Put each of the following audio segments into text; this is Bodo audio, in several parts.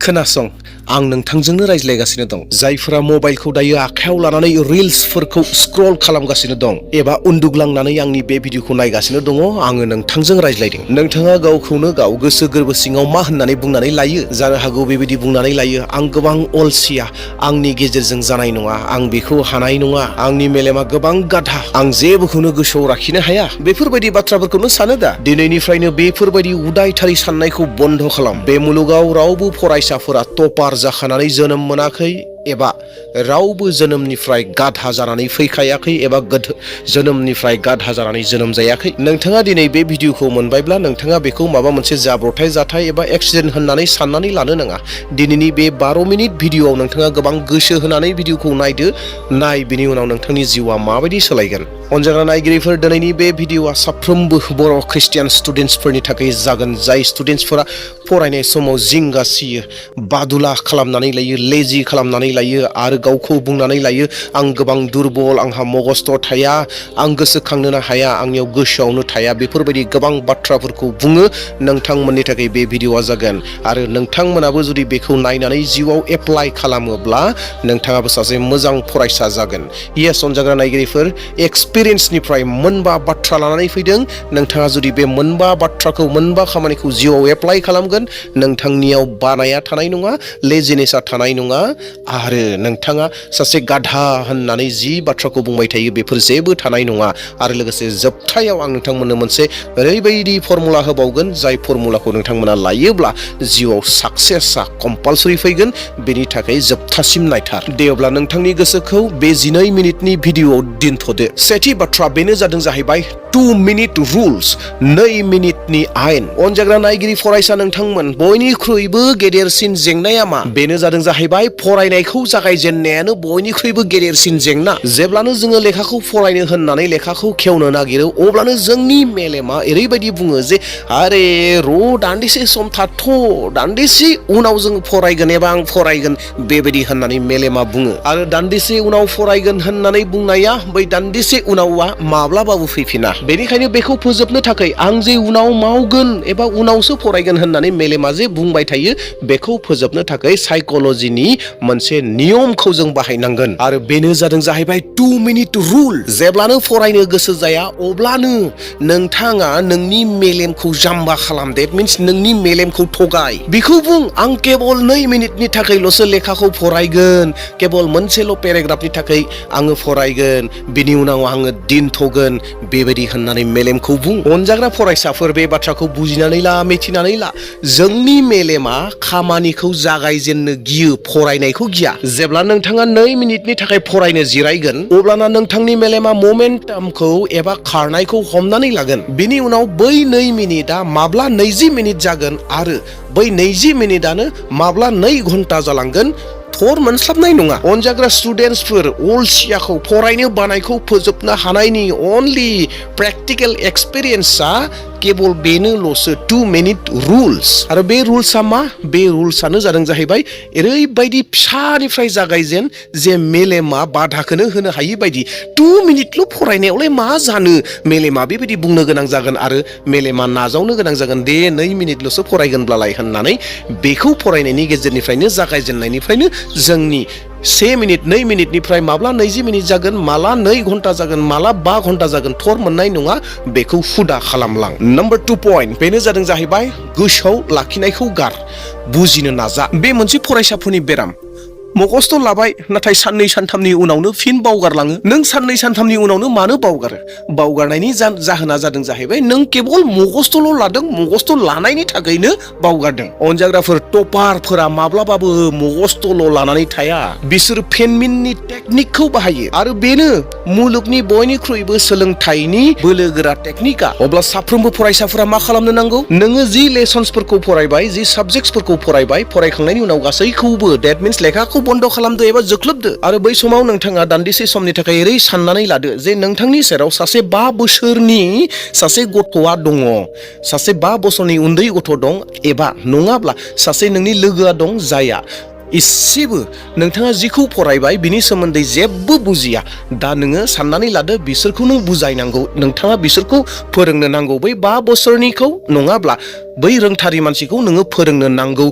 खोनासं आं नोंथांजोंनो रायज्लायगासिनो दं जायफोरा मबाइलखौ दायो आखायाव लानानै रिल्सफोरखौ स्क्रल खालामगासिनो दं एबा उन्दुग्लांनानै आंनि बे भिडिअखौ नायगासिनो दङ आङो नोंथांजों रायज्लायदों नोंथाङा गावखौनो गाव गोसो गोरबो सिङाव मा होननानै बुंनानै लायो जानो हागौ बेबायदि बुंनानै लायो आं गोबां अलसिया आंनि गेजेरजों जानाय नङा आं बेखौ हानाय नङा आंनि मेलेमा गोबां गाधा आं जेबोखौनो गोसोआव लाखिनो हाया बेफोरबायदि बाथ्राफोरखौनो सानो दा दिनैनिफ्रायनो बेफोरबायदि उदायथारि साननायखौ बन्द खालाम बे मुलुगाव रावबो फरायसाफोरा टपार जाखानानै जोनोम मोनाखै एबा रावबो जोनोमनिफ्राय गाधा जानानै फैखायाखै एबा जोनोमनिफ्राय गाधा जानानै जोनोम जायाखै नोंथाङा दिनै बे भिडिअखौ मोनबायब्ला नोंथाङा बेखौ माबा मोनसे जाब्रबथाय जाथाय एबा एक्सिडेन्ट होननानै साननानै लानो नाङा दिनैनि बे 12 मिनिट भिडिअआव नोंथाङा गोबां गोसो होनानै भिडिअखौ नाय बिनि उनाव नोंथांनि जिउआ माबायदि सोलायगोन अनजाग्रा नायगिरिफोर दिनैनि बे भिडिअआ साफ्रोमबो बर' ख्रिस्टियान स्टुडेन्टसफोरनि थाखाय जागोन जाय स्टुडेन्टसफोरा फरायनाय समाव जिंगा सियो बादुला खालामनानै लायो लेजि खालामनानै लायो आरो गावखौ बुंनानै लायो आं गोबां दुरबल आंहा मगस्थ थाया आं गोसोखांनो हाया आंनियाव गोसोआवनो थाया बेफोरबायदि गोबां बाथ्राफोरखौ बुङो नोंथांमोननि थाखाय बे भिडिअआ जागोन आरो नोंथांमोनाबो जुदि बेखौ नायनानै जिउआव एप्लाइ खालामोब्ला नोंथाङाबो सासे मोजां फरायसा जागोन येस अनजाग्रा नायगिरिफोर एक्सपिरियेन्सनिफ्राय मोनबा बाथ्रा लानानै फैदों नोंथाङा जुदि बे मोनबा खामानिखौ जिउआव एप्लाइ खालामगोन नोंथांनियाव बानाया थानाय नङा लेजिनेसआ थानाय नङा आरो नोंथाङा सासे गाधा होननानै जि बाथ्राखौ बुंबाय थायो बेफोर जेबो थानाय नङा आरो लोगोसे जोबथायाव आं नोंथांमोननो मोनसे ओरैबायदि फर्मुला होबावगोन जाय फर्मुलाखौ नोंथांमोना लायोब्ला जिउआव साक्सेसआ कम्पालसरि फैगोन बेनि थाखाय जोबथासिम नायथार दे अब्ला नोंथांनि गोसोखौ बे 12 मिनिटनि भिडिअआव दोनथ'दो सेथि बाथ्रा बेनो जादों जाहैबाय 2 मिनिट रुल्स 2 मिनिटनि आयेन अनजाग्रा नायगिरि फरायसा नोंथांमोन बयनिख्रुइबो गेदेरसिन जेंनाया मा बेनो जादों जाहैबाय फरायनायखौ जागायजेननायानो बयनिख्रुइबो गेदेरसिन जेंना जेब्लानो जोङो लेखाखौ फरायनो होननानै लेखाखौ खेवनो नागिरो अब्लानो जोंनि मेलेमा ओरैबायदि बुङो जे आरे दान्दिसे सम थाथ' दान्दिसे उनाव जों फरायगोन एबा आं फरायगोन बेबायदि होननानै मेलेमा बुङो आरो दान्दिसे उनाव फरायगोन होननानै बुंनाया बै दान्दिसे उनावआ माब्लाबाबो फैफिना बेनिखायनो बेखौ फोजोबनो थाखाय आं जे उनाव मावगोन एबा उनावसो फरायगोन होननानै मेलेमा जे बुंबाय थायो बेखौ फोजोबनो थाखाय साइकोलजिनि मोनसे नियमखौ जों बाहायनांगोन आरो बेनो जादों जाहैबाय 2 मिनिट रुल जेब्लानो फरायनो गोसो जाया अब्लानो नोंथाङा नोंनि मेलेमखौ जाम्बा खालाम देट मिन्स नोंनि मेलेमखौ थगाय बेखौ बुं आं केबल 2 मिनिटनि थाखायल'सो लेखाखौ फरायगोन केबल मोनसेल' पेराग्राफनि थाखाय आङो फरायगोन बिनि उनाव आङो दोनथ'गोन बेबायदि होननानै मेलेमखौ बुं अनजाग्रा फरायसाफोर बे बाथ्राखौ बुजिनानै ला मिथिनानै ला जोंनि मेलेमा खामानिखौ जागायजेननो गियो फरायनायखौ गिया जेब्ला नोंथाङा 2 मिनिटनि थाखाय फरायनो जिरायगोन अब्लाना नोंथांनि मेलेमा मोमेन्टामखौ एबा खारनायखौ हमनानै लागोन बिनि उनाव बै 2 मिनिटआ माब्ला 20 मिनिट जागोन आरो बै 20 मिनिटआनो माब्ला 2 घन्टा जालांगोन थर मोनस्लाबनाय नङा अनजाग्रा स्टुडेन्टसफोर अलसियाखौ फरायनो बानायखौ फोजोबनो हानायनि अनलि प्रेक्टिकेल एक्सपिरियेन्सआ केबल बेनोल'सो 2 मिनिट रुल्स आरो बे रुल्सआ मा बे रुल्सआनो जादों जाहैबाय ओरैबायदि फिसानिफ्राय जागायजेन जे मेलेमा बाधाखौनो होनो हायि बायदि 2 मिनिटल' फरायनायावलाय मा जानो मेलेमा बेबायदि बुंनो गोनां जागोन आरो मेलेमा नाजावनो गोनां जागोन दे 2 मिनिटल'सो फरायगोनब्लालाय होननानै बेखौ फरायनायनि गेजेरनिफ्रायनो जागायजेननायनिफ्रायनो जोंनि 1 मिनिट 2 मिनिटनिफ्राय माब्ला 20 मिनिट जागोन माला 2 घन्टा जागोन माला 5 घन्टा जागोन थर मोननाय नङा बेखौ हुदा खालामलां नम्बर 2 पइन्ट बेनो जादों जाहैबाय गोसोआव लाखिनायखौ गार बुजिनो नाजा बे मोनसे फरायसाफोरनि बेराम मगस्थ लाबाय नाथाय 2 सानथामनि उनावनो फिन बावगारलाङो नों 2 सानथामनि उनावनो मानो बावगारनायनि जाहोना जादों जाहैबाय नों केबल मगस्थल' लादों मगस्थ लानायनि थाखायनो बावगारदों अनजाग्राफोर टपारफोरा माब्लाबाबो मगस्थल' लानानै थाया बिसोर फेनमेननि टेकनिकखौ बाहायो आरो बेनो मुलुगनि बयनिख्रुइबो सोलोंथाइनि बोलोगोरा टेकनिकआ अब्ला साफ्रोमबो फरायसाफोरा मा खालामनो नांगौ नोङो जि लेसन्सफोरखौ फरायबाय जि साबजेक्टसफोरखौ फरायखांनायनि उनाव गासैखौबो डेट मिन्स लेखाखौ बन्द खालामदो एबा जोख्लोबदो आरो बै समाव नोंथाङा दान्दिसे समनि थाखाय ओरै साननानै लादो जे नोंथांनि सेराव सासे 5 बोसोरनि सासे गथ'आ दङ सासे 5 बोसोरनि उन्दै गथ' दं एबा नङाब्ला सासे नोंनि लोगोआ दं जाया इसेबो नोंथाङा जिखौ फरायबाय बिनि सोमोन्दै जेबो बुजिया दा नोङो साननानै लादो बिसोरखौ नों बुजायनांगौ नोंथाङा बिसोरखौ फोरोंनो नांगौ बै 5 बोसोरनिखौ नङाब्ला बै रोंथारि मानसिखौ नोङो फोरोंनो नांगौ।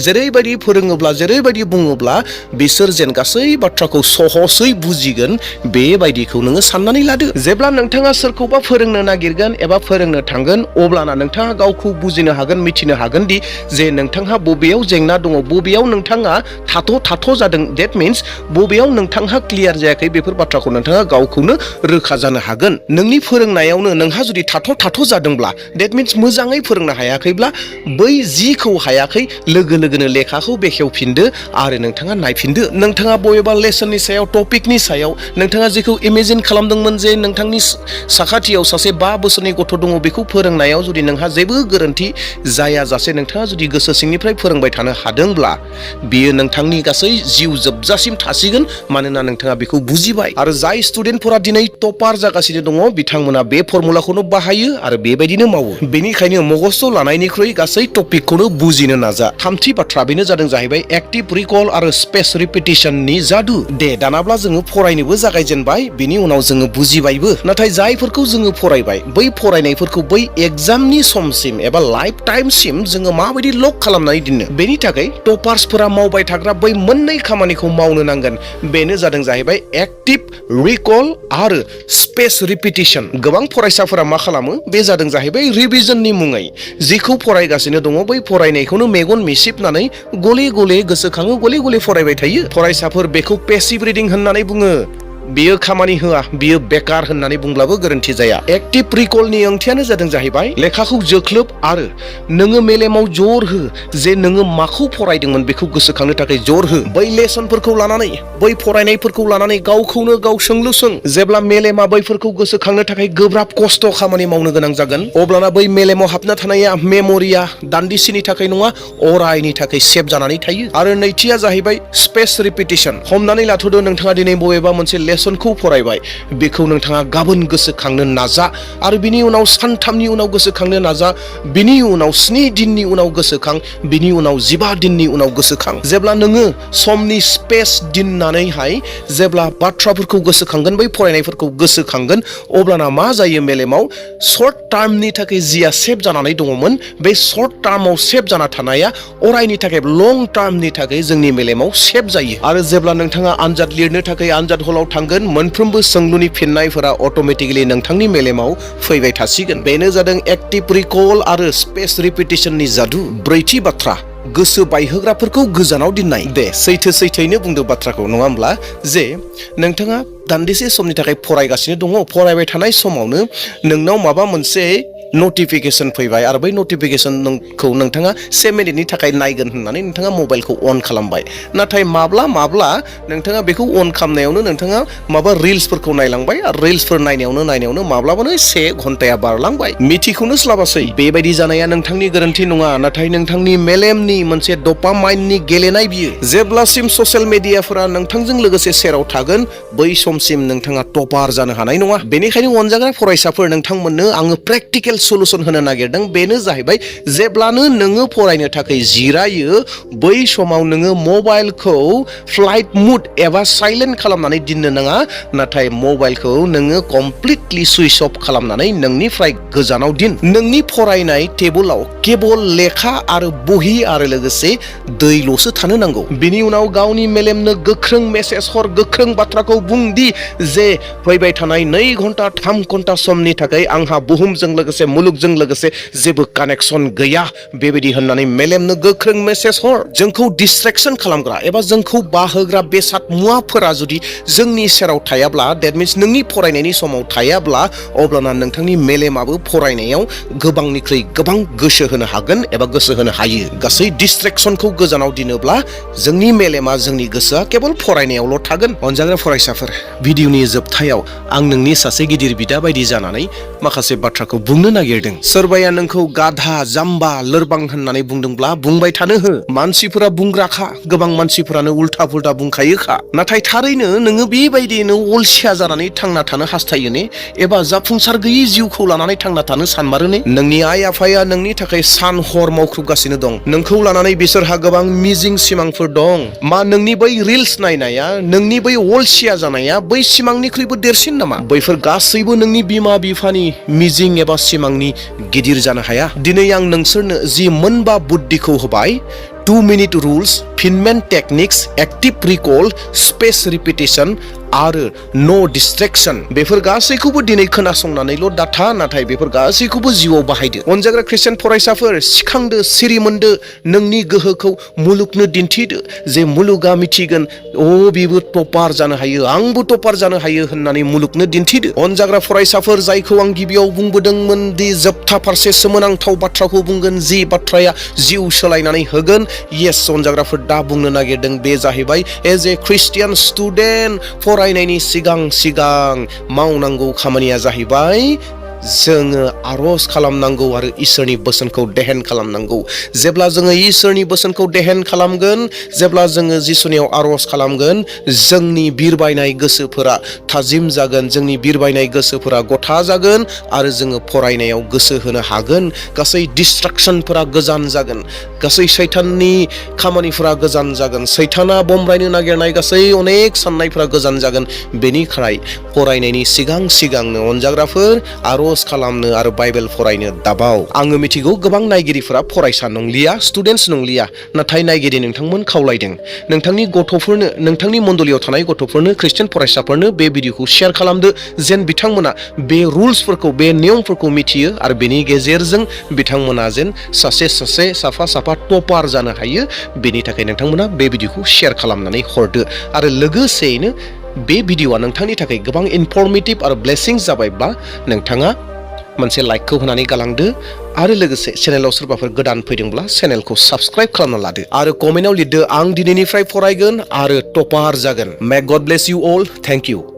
जेरैबायदि फोरोङोब्ला जेरैबायदि बुङोब्ला बिसोर जेन गासै बाथ्राखौ सहसै बुजिगोन बेबायदिखौ नोङो साननानै लादो। जेब्ला नोंथाङा सोरखौबा फोरोंनो नागिरगोन एबा फोरोंनो थांगोन अब्लाना नोंथाङा गावखौ बुजिनो हागोन, मिथिनो हागोन दि जे नोंथांहा बबेयाव जेंना दङ, बबेयाव नोंथाङा थाथ' जादों। डेट मिन्स बबेयाव नोंथांहा क्लियार जायाखै बेफोर बाथ्राखौ नोंथाङा गावखौनो रोखा जानो हागोन। नोंनि फोरोंनायावनो नोंहा जुदि थाथ' जादोंब्ला डेट मिन्स मोजाङै फोरोंनो हायाखैब्ला बै जिखौ हायाखै लोगो लोगोनो लेखाखौ बेखेवफिनदो आरो नोंथाङा नायफिनदो। नोंथाङा बबेबा लेसननि सायाव, टपिकनि सायाव नोंथाङा जेखौ इमेजिन खालामदोंमोन जे नोंथांनि साखाथियाव सासे 5 बोसोरनि गथ' दङ, बेखौ फोरोंनायाव जुदि नोंहा जेबो गोरोन्थि जायाजासे नोंथाङा जुदि गोसो सिंनिफ्राय फोरोंबाय थानो हादोंब्ला बियो नोंथांनि गासै जिउ जोबजासिम थासिगोन, मानोना नोंथाङा बेखौ बुजिबाय। आरो जाय स्टुडेन्टफोरा दिनै टपार जागासिनो दङ बिथांमोना बे फर्मुलाखौनो बाहायो आरो बेबायदिनो मावो। बेनिखायनो मगजथ' लानायनिख्रुइ गासै टपिकखौनो बुजिनो नाजा। थामथि बाथ्रा बेनो जादों जाहैबाय एक्टिभ रिकल आरो स्पेस रिपिटिशननि जादु। दे दानाब्ला जोङो फरायनोबो जागायजेनबाय, बिनि उनाव जोङो बुजिबायबो। नाथाय जायफोरखौ जोङो फरायबाय बै फरायनायफोरखौ बै एग्जामनि समसिम एबा लाइफ टाइमसिम जोङो माबायदि लक खालामनानै दोननो, बेनि थाखाय टपार्सफोरा मावबाय थाग्रा बै मोननै खामानिखौ मावनो नांगोन। बेनो जादों जाहैबाय एक्टिभ रिकल आरो स्पेस रिपिटिशन। गोबां फरायसाफोरा मा खालामो, बे जादों जाहैबाय रिभिजननि मुङै जिखौ फरायगासिनो दङ बै फरायनायखौनो मेगन मिसिबनानै गले गले गोसोखाङो, गले गले फरायबाय थायो। फरायसाफोर बेखौ पेसिभ रिडिं होननानै बुङो। बियो खामानि होआ, बियो बेकार होननानै बुंब्लाबो गोरोन्थि जाया। एक्टिभ रिकलनि ओंथियानो जादों जाहैबाय लेखाखौ जोख्लोब आरो नोङो मेलेमाव जर हो जे नोङो माखौ फरायदोंमोन बेखौ गोसोखांनो थाखाय जर हो। बै लेसनफोरखौ लानानै, बै फरायनायफोरखौ लानानै गावखौनो गाव सोंलु सों। जेब्ला मेलेमा बैफोरखौ गोसोखांनो थाखाय गोब्राब खस्थ' खामानि मावनो गोनां जागोन अब्लाना बै मेलेमाव हाबना थानाया मेम'रिया दान्दिसेनि थाखाय नङा, अरायनि थाखाय सेभ जानानै थायो। आरो नैथिया जाहैबाय स्पेस रिपिटिशन। हमनानै लाथ'दो नोंथाङा दिनै बबेबा मोनसे लेसनखौ फरायबाय, बेखौ नोंथाङा गाबोन गोसोखांनो नाजा आरो बिनि उनाव सानथामनि उनाव गोसोखांनो नाजा, बिनि उनाव 7 दिननि उनाव गोसोखां, बिनि उनाव 15 दिननि उनाव गोसोखां। जेब्ला नोङो समनि स्पेस दोननानैहाय जेब्ला बाथ्राफोरखौ गोसोखांगोन, बै फरायनायफोरखौ गोसोखांगोन, अब्लाना मा जायो मेलेमाव सर्ट टार्मनि थाखाय जिया सेभ जानानै दङमोन बे सर्ट टार्माव सेभ जाना थानाया अरायनि थाखाय लं टार्मनि थाखाय जोंनि मेलेमाव सेभ जायो। आरो जेब्ला नोंथाङा आनजाद लिरनो थाखाय आनजाद हलाव थांगोन, मोनफ्रोमबो सोंलुनि फिननायफोरा अट'मेटिकेलि नोंथांनि मेलेमाव फैबाय थासिगोन। बेनो जादों एक्टिभ रिकल आरो स्पेस रिपिटिशननि जादु। ब्रैथि बाथ्रा, गोसो बायहोग्राफोरखौ गोजानाव दोननाय। दे सैथोयैनो बुंदो बाथ्राखौ, नङा होमब्ला? जे नोंथाङा दान्दिसे समनि थाखाय फरायगासिनो दङ, फरायबाय थानाय समावनो नोंनाव माबा मोनसे नटिफिकेसन फैबाय आरो बै नटिफिकेसनखौ नोंथाङा 1 मिनिटनि थाखाय नायगोन होननानै नोंथाङा मबाइलखौ अन खालामबाय। नाथाय माब्ला नोंथाङा बेखौ अन खालामनायावनो नोंथाङा माबा रिल्सफोरखौ नायलांबाय आरो रिल्सफोर नायनायावनो माब्लाबानो 1 घन्टाया बारलांबाय, मिथिखौनो स्लाबासै। बेबायदि जानाया नोंथांनि गोरोन्थि नङा, नाथाय नोंथांनि मेलेमनि मोनसे डपामाइननि गेलेनाय बियो। जेब्लासिम ससियेल मिडियाफोरा नोंथांजों लोगोसे सेराव थागोन बै समसिम नोंथाङा टपार जानो हानाय नङा। बेनिखायनो अनजाग्रा फरायसाफोर, नोंथांमोननो आङो प्रेक्टिकेल सलुसन होनो नागिरदों। बेनो जाहैबाय जेब्लानो नोङो फरायनो थाखाय जिरायो बै समाव नोङो मबाइलखौ फ्लाइट मुड एबा साइलेन्ट खालामनानै दोननो नाङा, नाथाय मबाइलखौ नोङो कमप्लिटलि सुइच अफ खालामनानै नोंनिफ्राय गोजानाव दोन। नोंनि फरायनाय टेबोलाव केबल लेखा आरो बहि आरो लोगोसे दैल'सो थानो नांगौ। बिनि उनाव गावनि मेलेमनो गोख्रों मेसेज हर, गोख्रों बाथ्राखौ बुं दि जे फैबाय थानाय 2 घन्टा 3 घन्टा समनि थाखाय आंहा बुहुमजों लोगोसे मुलुगजों लोगोसे जेबो कानेक्सन गैया, बेबायदि होननानै मेलेमनो गोख्रों मेसेज हर। जोंखौ डिस्ट्रेक्सन खालामग्रा एबा जोंखौ बाहोग्रा बेसाद मुवाफोरा जुदि जोंनि सेराव थायाब्ला, डेट मिन्स नोंनि फरायनायनि समाव थायाब्ला, अब्लाना नोंथांनि मेलेमाबो फरायनायाव गोबांनिख्रुइ गोबां गोसो होनो हागोन एबा गोसो होनो हायो। गासै डिस्ट्रेक्सनखौ गोजानाव दोनोब्ला जोंनि मेलेमा, जोंनि गोसोआ केबल फरायनायावल' थागोन। अनजाग्रा फरायसाफोर, भिडिअनि जोबथायाव आं नोंनि सासे गिदिर बिदा बायदि जानानै माखासे बाथ्राखौ बुंनो नागिरदों। सोरबाया नोंखौ गाधा, जाम्बा, लोरबां होननानै बुंदोंब्ला बुंबाय थानो हो। मानसिफोरा बुंग्राखा, गोबां मानसिफोरानो उल्था पुल्था बुंखायोखा। नाथाय थारैनो नोङो बेबायदिनो अलसिया जानानै थांना थानो हास्थायो ने, एबा जाफुंसार गैयै जिउखौ लानानै थांना थानो सानमारो ने? नोंनि आइ आफाया नोंनि थाखाय सान हर मावख्रुबगासिनो दं। नोंखौ लानानै बिसोरहा गोबां मिजिं सिमांफोर दं। मा नोंनि बै रिल्स नायनाया, नोंनि बै अलसिया जानाया बै सिमांनिख्रुइबो देरसिन नामा? बैफोर गासैबो नोंनि बिमा बिफानि मिजिं एबा सिमां सिमांनि गिदिर जानो हाया। दिनै आं नोंसोरनो जि मोनबा बुद्धिखौ होबाय, 2-minute rules, Feynman Techniques, active recall, space repetition आरो no distraction, बेफोर गासैखौबो दिनै खोनासंनानैल' दाथा, नाथाय बेफोर गासैखौबो जिउआव बाहायदो। अनजाग्रा ख्रिस्टियान फरायसाफोर, सिखांदो, सिरि मोनदो, नोंनि गोहोखौ मुलुगनो दिन्थिदो, जे मुलुगा मिथिगोन, बेबो टपार जानो हायो, आंबो टपार जानो हायो होननानै मुलुगनो दिन्थिदो। अनजाग्रा फरायसाफोर, जायखौ आं गिबियाव बुंबोदोंमोन दि जोबथा फारसे सोमोनांथाव बाथ्राखौ बुंगोन, जि बाथ्राया जिउ सोलायनानै होगोन। येस, अनजाग्राफोर, दा बुंनो नागिरदों बे जाहैबाय, एज ए ख्रिस्टियान स्टुडेन्ट, फरायनायनि सिगां मावनांगौ खामानिया जाहैबाय जोङो आर'ज खालामनांगौ आरो इसोरनि बोसोनखौ देहेन खालामनांगौ। जेब्ला जोङो इसोरनि बोसोनखौ देहेन खालामगोन, जेब्ला जोङो जिसुनियाव आर'ज खालामगोन, जोंनि बिरबायनाय गोसोफोरा थाजिम जागोन, जोंनि बिरबायनाय गोसोफोरा गथा जागोन आरो जोङो फरायनायाव गोसो होनो हागोन। गासै डिस्ट्राक्सनफोरा गोजान जागोन, गासै सैताननि खामानिफोरा गोजान जागोन, सैताना बमब्रायनो नागिरनाय गासै अनेक साननायफोरा गोजान जागोन। बेनिखाय फरायनायनि सिगांनो अनजाग्राफोर, आर'ज खालामनो आरो बाइबेल फरायनो दाबाव। आङो मिथिगौ गोबां नायगिरिफोरा फरायसा नंलिया, स्टुडेन्टस नंलिया, नाथाय नायगिरि नोंथांमोन खावलायदों, नोंथांनि गथ'फोरनो, नोंथांनि मण्डलियाव थानाय गथ'फोरनो, ख्रिस्टियान फरायसाफोरनो बे भिडिअखौ शेयार खालामदो, जेन बिथांमोना बे रुल्सफोरखौ, बे नियमफोरखौ मिथियो आरो बेनि गेजेरजों बिथांमोना जेन साफा टपार जानो हायो। बेनि थाखाय नोंथांमोना बे भिडिअखौ शेयार खालामनानै हरदो आरो लोगोसेयैनो बे भिडिअआ नोंथांनि थाखाय गोबां इनफर्मेटिभ आरो ब्लेसिंस जाबायब्ला नोंथाङा मोनसे लाइकखौ होनानै गालांदो आरो लोगोसे चेनेलाव सोरबाफोर गोदान फैदोंब्ला चेनेलखौ साबस्क्राइब खालामना लादो आरो कमेन्टआव लिरदो, आं दिनैनिफ्राय फरायगोन आरो टपार जागोन। May God bless you all. Thank U.